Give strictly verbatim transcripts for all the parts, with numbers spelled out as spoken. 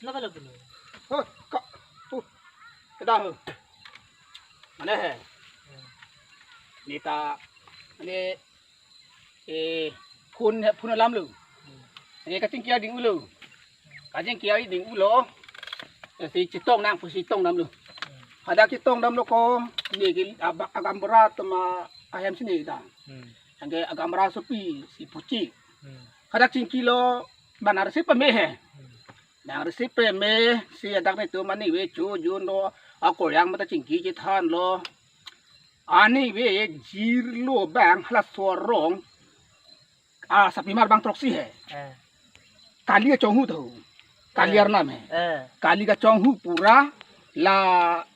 Napa lo kilo? Oh, kok. Uh. Kedah. Mana he? Neta, ini, eh, phone, phone alam lo. Ini kachingki ading ulo. Kachingki ading ulo. Eh, si chetong nang, si chetong dam lo. Hadak chetong dam lo ko, ini ke ab-, agam berat ma ahem sini dah. Hmm. Anke agam berat sopi, si puchi. Hmm. Hadak chingki lo, bang arsi pame he. Hmm. Bang arsi pame, si adak netum anive chojun lo, akoryang mata chingki chethan lo. Anive jirlo bang halaso arong. Ah, sapimar bang throksi he. Eh. Kali kachonghu tho. Kali Eh. arnam he. Eh. Kali kachonghu pura la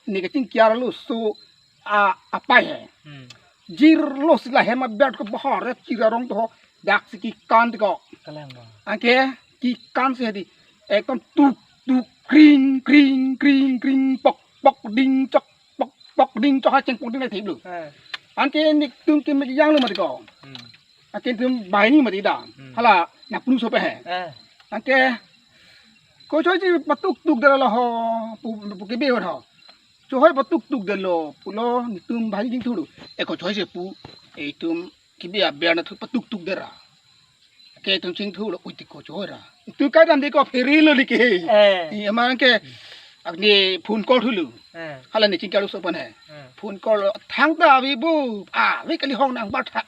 ne kachingki arloso a apai he. Hmm. Jirlo si la hem abet ko bahar ya chira rong to dak si kekan tiko. Kalang ba. Anke kekan si hedi. Ekdom tuk tuk kring kring kring kring pok pok ding chok pok pok ding chok ha cheng pok ding na thip lo. Eh. Anke netum ke mek yang lo mati ko. Hmm. Anke netum bai ni mati da. Hmm. Hala na punu sope he. Eh. Anke ko choi ji patuk tuk dela ho pu pu ke be ho. Choi patuk tuk delo pulo netum bai jing thu lo. E ko choi je pu etum kibi aber na thu patuk tuk dera. Ke tum chingthu lo uti ko chora. Tu kai dam di ko phiri lo liki. Eh. Iya man ke agni phone call thulu. Eh. Hala ni chingki arloso pan he. Eh. Phone call thangta avi bu. Ah, avi kali hong nang bar tha.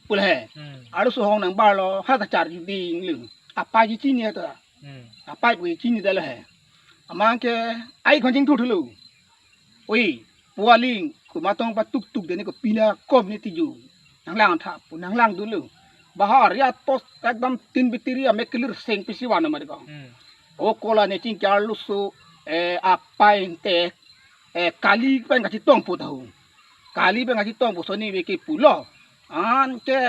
Pul he. Hmm. Arloso hong nang bar lo. Ha ta char ding lu. Apai ji chini ta. Hmm. Apai pu chini dalo he. Aman ke ai khon chingthu thulu. Oi, pu aling, komat tong patuk tuk deni ko pina kom ni tiju. Nanglang tha, pu nanglang dulu. Bahar ya tos ekdom tin bitiri ya mekilir seng pisi wana mari ko. Hmm. O kola ne chingki arloso, eh, apai ente, eh, kali pen kachetong pu tahu. Kali pen kachetong pu soni veki pulo. Anke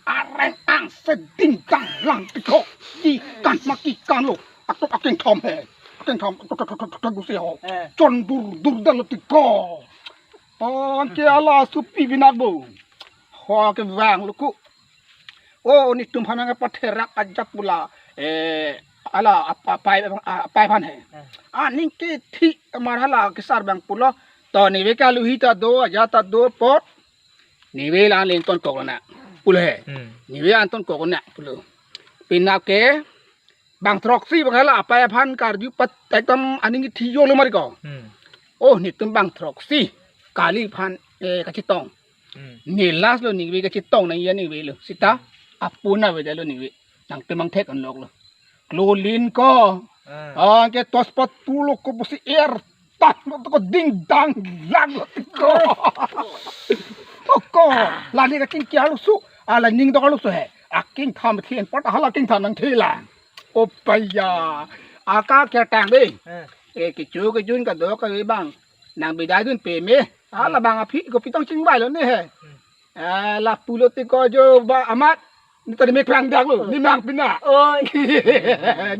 areng angse ding dang lang tiko. Kikan ma kikan lo. Atok akeng thom he. Akeng thom tok tok tok tok tok gusi ho. Eh. Chon dur dur dalo tiko. Anke ala supi binak bo. Ho ke vang lo ku. O netum hanang patherak ajat pula. Eh, ala apa apai apai aphan he. Eh. Aning ke thi mar hala kesar bang pulo. To nive ke aluhi ta do, ajat ta do pot. Nive lang ling ton kok na. Pulo he. Hmm. Nive an ton kok na pulo. Pinap ke bang throksi bang hala apai aphan karju pat ekdom aning thiyo lo mari ko. Hmm. Oh, netum bang throksi kali aphan, eh, kachetong. Hmm. Ne last lo nive kachetong nang ya nive lo. Sita apuna veda lo nive. Nang temang thek anlok lo. Klolin ko. Ah. Ah, ke tos pat pulo ko pusi er. Tah, lo to ko ding dang lang lo tiko. Oko, la ne kachingki arloso. Ala ning to arloso he. Aking tham thien pot hala aking tham nang thila. Opaya. Aka kya tang de. Eh. Eh, kecho kejun kado kavi bang. Nang bidai dun peme. Ala bang aphi ko pitong chingvai lo ne he. Hmm. Eh, la pulo tiko jo ba amat. Ne ta ne mek plang dak lo. Ne mang pina. Oi.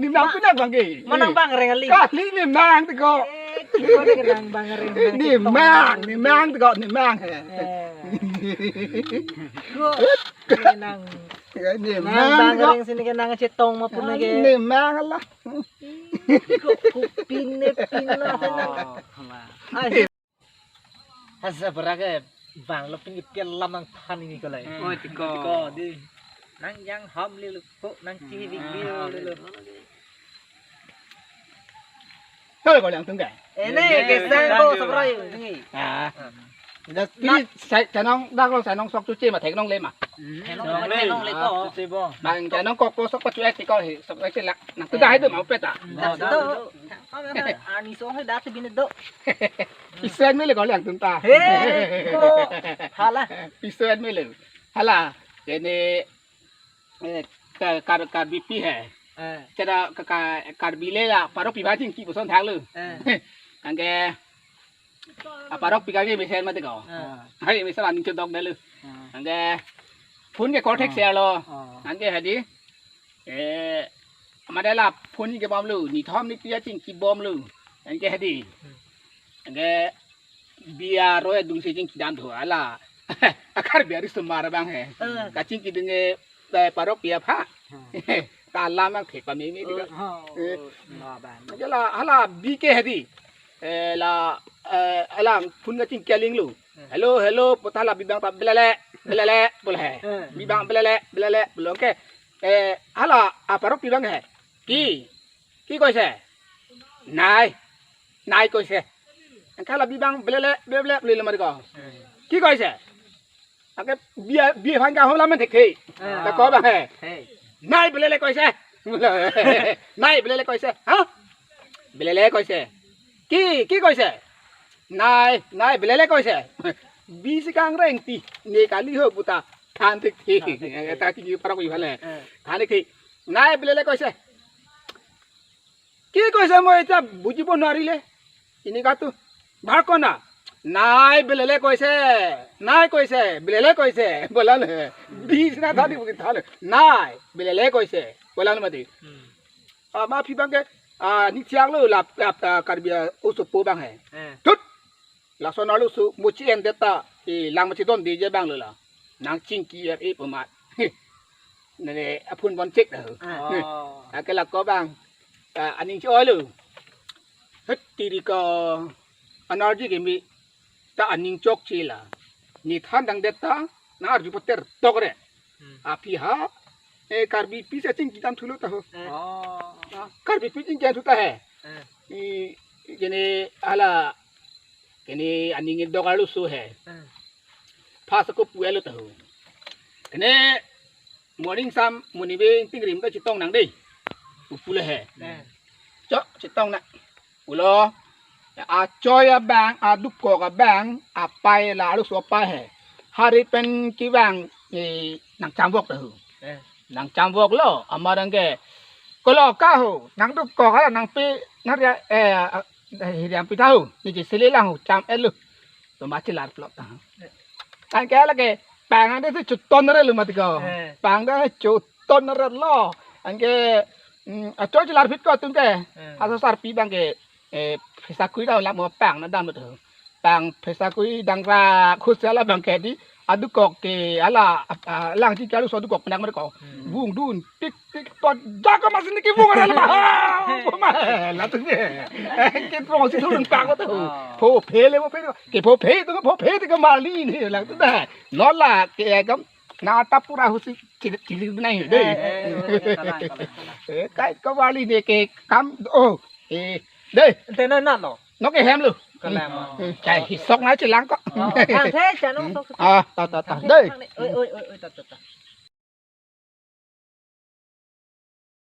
Ne mang pina bang ke. Manang bang reng ali. Kali ne mang tiko. Eh, tiko ne nang bang reng. Ne mang, ne mang tiko, ne mang he. Eh. Ko ne nang. Ya, ne Nang mang bang tiko. Reng sini ke nang chetong ma pun ke. Ne mang lah. Ko kupin ne pin lah nang. Oh, ma. Ai. Hasa berak ke bang lo pin ke pial lam nang than ini ko lai. Hmm. Oh, tiko. Tiko di. Nang yang ham le lo ko nang chini di Hmm. le lo. Hei, ko liang tung kai. Ene ke sang ko sabroi ini. Ah. Dah pini sai chanong dak lo sanong sok cuci ma thek nong le ma. Thenong le, thenong le ko. Ah, cuci bo. Bang chanong kok ko sok pacu et ko hi sok et lak. Nang tu dah itu mau peta. Dah tu. Ani song he dah tu bini do. Pisen mele ko liang tung ta. He, ko. Hala. Pisen mele. Hala. Ini, eh, ka-, kar-, Karbi pi he. Eh. Cara ka-, ka-, Karbi le la, parok pi bajing ki boson thang lu. Eh. Anke, ah, parok pi kaki mesen mati ko. Eh. Hai, mesen aning cedok deh lu. Eh. Anke, phone ke call thek Ah. share lo. Ah. Anke hadi. Eh, amat la phone ke bom lo, ni thom ni pia chingki bom lo. Anke hadi. Hmm. Anke bia roi dung si chingki dam tho ala. Akar bia ri sumar bang he. Eh. Kachingki ding e, eh, parok bia pha. Hmm. Kalam ang thepa mimi di ka. Oh, Eh. oh, oh, abang. Hala, hala bike hedi. Eh, la, eh, hala phone kachingki aling lo. Eh. "Hello, hello," pu ta hala bibang ta "Belele, belele," pu la he. Eh. Bibang "Belele, belele," pu lo ke. Eh, hala aparok bibang he. "Ki, ki koise?" "Nai, nai koise." Anke hala bibang "Belele, belele," pu lo mati ko. Eh. "Ki koise?" Anke bia, bia aphan kahom lamen thekhe. Ah. Lako bang he. Hey. "Nai belele koise?" "Nai belele koise?" "Ha? Belele koise." "Ki, ki koise?" "Nai, nai belele koise?" Bisi kangreng ti, ne kali ho pu ta than thekhe. Than thekhe. Ta ki parok yu hale. Eh. Than thekhe. "Nai belele koise?" "Ki koise mo eta bujibo nari le. Ini katu. Bhar kona. Nai belele koise. Nai koise. Belele koise." Pu la le. Bisi na thani buki thale. "Nai belele koise." Pu la le mati. Hmm. Ah, ma phi bang ke, ah, ni chiang lo lap, lap, ah, Karbi, ah, osopo bang he. Eh. Tut. Lason arloso mo chi-en det ta, e lang ma chidonde je bang lo la. Nang chingki er e pu ma. Nene aphun bon chek dah. Ah. Oh. Anke lako bang. Ah, aning cho lo. Het tiri ko energy ke mi ta aning chokche la. Ne than dang det ta, nang arju pater tok re. Hmm. Aphi ha, eh, Karbipi si chingki dam thulo ta ho. Eh. Oh. Ah, Karbipi chingki dam thu ta he. Eh. I, kene hala, kene aning dok arloso he. Eh. Phas ako pu-elo ta ho. Kene morning sam, muni be tingrim ta chetong nang dei. Pu pu le he. Eh. Cho, chetong nang. Pulo, achoi abang, adukok abang, apei la arloso apei he. Hari pen kevang, eh, nangchamvok ta ho. Eh. Nangchamvok lo, amat anke. Kolo ka ho, nangdukok hala nangpi, nang ria, eh, ah, hiriam pi ta ho. Ne chesele lang ho, cham-et lo. Lo ma chelar plot ta ho. Eh. Anke lake, pang ante si chuton re lo mati ko. Eh. Pang ante chuton re lo. Anke, mm, achoi chelar phit ko atum ke. Eh. Asa sarpi bang ke, eh, phesa kui dam lam mo pang na dam betul. Pang phesa kui dang ra khusela bang ke di adukok ke hala, ah, lang chingki arloso adukok penak mer ko. Hmm. Bung dun tik tik tot jak ko masin ke bung ra le ba. Bung ma la tu ne. Ke bung si thun pak ko tu. Ah. Pho phe le pho phe. Ke pho phe tu pho phe tu ke mali ne lang tu dah. Nola ke kam na ta pura husi chili chili nai dei. Eh, eh, eh, kalang, kalang, kalang. Eh, kai ko mali ne ke kam oh. Eh, dei. Ante na na lo. Nok ke hem lo. Kalang, oh. Hmm, kai hisok na chelang ko. Oh, thang the, cha nong sok. Ah, ta ta ta. Thang the, dei. Thang the. Oi, oi, oi, oi, ta ta ta.